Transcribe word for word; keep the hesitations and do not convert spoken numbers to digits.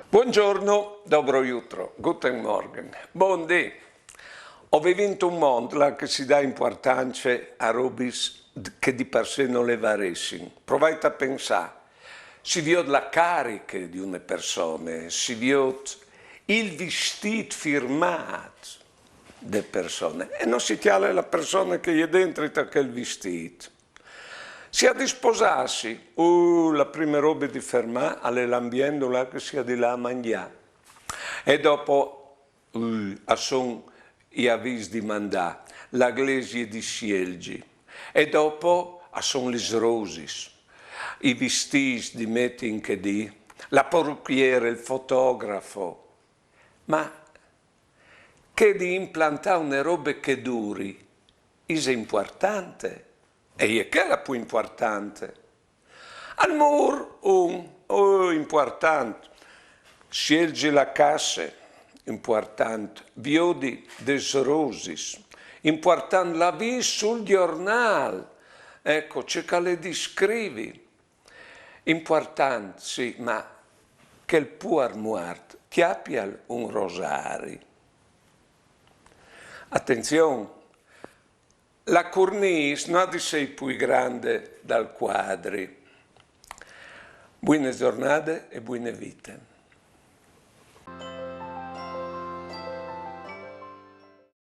Buongiorno, dobro jutro, guten Morgen, bundì. O vivìn intun mont là che si dà impuartance a robis che di par sé no le varessin. Provait a pensà, si viôt la cariche di une persone, si viôt il vistît firmât de persone, e no si cjale la persone che e je dentri ta chel vistît. Si à di sposâsi, uh, la prime robe di fermâ al è l'ambient là che si à di lâ a mangjâ. E dopo, uh, a son i avîs di mandâ, la glesie di sielzi. E dopo a son lis rosis, i vistîts di meti in chê dì, la paruchiere, il fotografo. Ma chê di implantâ une robe che e duri, ise impuartante, e je chê la plui impuartante. Al mûr un, oh, impuartant, sielzi la casse, impuartant, viodi des rosis, impuartant l'avîs sul gjornâl, eco, ce che al è di scrivi. Impuartant, sì, ma chel puar muart, cjapial un rosari. Atenzion, la curnîs no à di sei plui grande dal cuadri. Buine zornade e buine vite.